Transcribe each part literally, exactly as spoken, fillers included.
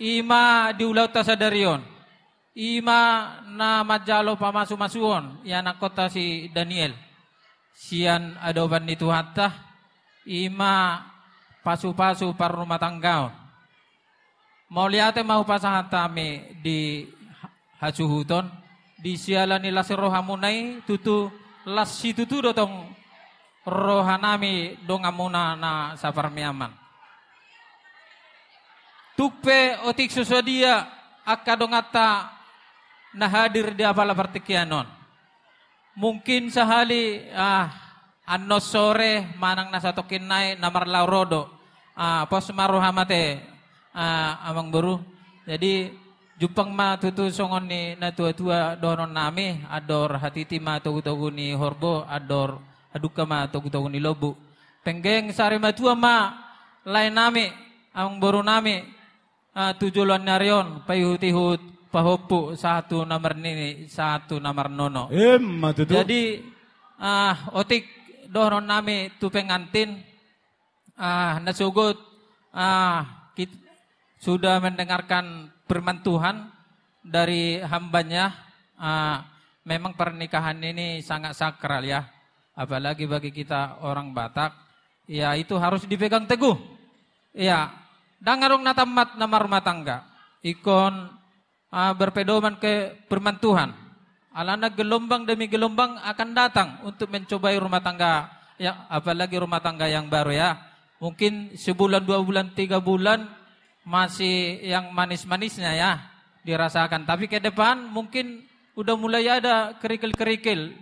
I ma di ulaonta sadari on. I ma na manjalo pamasumasuon ianakhonta si Daniel sian adopan ni Tuhanta. I ma pasupasu parrumatanggaon. Mauliate ma hupasahat hami di hasuhuton di siala ni las rohamuna i. Tutu las situtu do tong rohanami donganmuna na saparmeaman. Tung pe otik so sadia angka donganta na hadir di apala partingkian on. Mungkin sahali, ah, annon sore manang na satongkin nai na marlaho ro do. Ah, pos ma roham ate, ah, amangboru. Jadi jumpang ma tutu songon ni natuatua dohononnami, andor hatiti ma togutogu ni horbo, andor hadungka ma togutogu ni lombu. Penggeng sari matua ma laenami, amangborunami, ah, tu joloan ni ari on, paihutihut pahompu sahat tu na marnini, sahat tu na marnono. Emma tutu. Jadi, ah, otik dohononnami tu pengantin, ah, nasogot, ah, kit-, sudah mendengarkan firman Tuhan dari hambanya. Ah, memang pernikahan ini sangat sakral, ya, apalagi bagi kita orang Batak. Ya, itu harus dipegang teguh. Ya, ndang adong na tammat na marrumah tangga ingkon, ah, berpedoman ke firman Tuhan. Alana gelombang demi gelombang akan datang untuk mencobai rumah tangga, ya, apalagi rumah tangga yang baru, ya. Mungkin sebulan, dua bulan, tiga bulan masih yang manis-manisnya, ya, dirasakan. Tapi ke depan mungkin udah mulai ada kerikil-kerikil.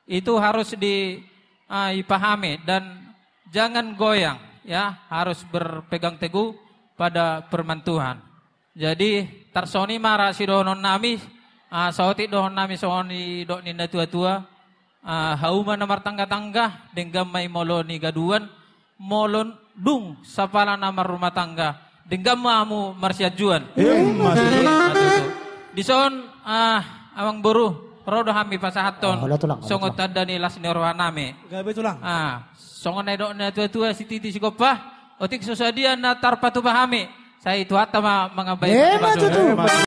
Itu harus di, ah, ipahami dan jangan goyang, ya, harus berpegang teguh pada firman Tuhan. Jadi tarsongon i ma ra sidohononnami, ah, saotik dohononnami songon nidok ni natuatua, ah, hauma na martanggatangga, denggan ma i molo nigaduan, molo dung sapala na marrumah tangga, denggan ma hamu marsianjuan. Emma tutu. Emma tutu. Dison, ah, amangboru, ro do hami pasahathon. Oh, olo, Tulang, olo, songon Tulang. Tanda ni las ni rohanami. Gabe, Tulang. Ah, songon na nidok ni natuatua, sititi sigompa, otik so sadia na tarpatupa hami, sai Tuhanta ma mangambai. Emma tutu. Emma tutu.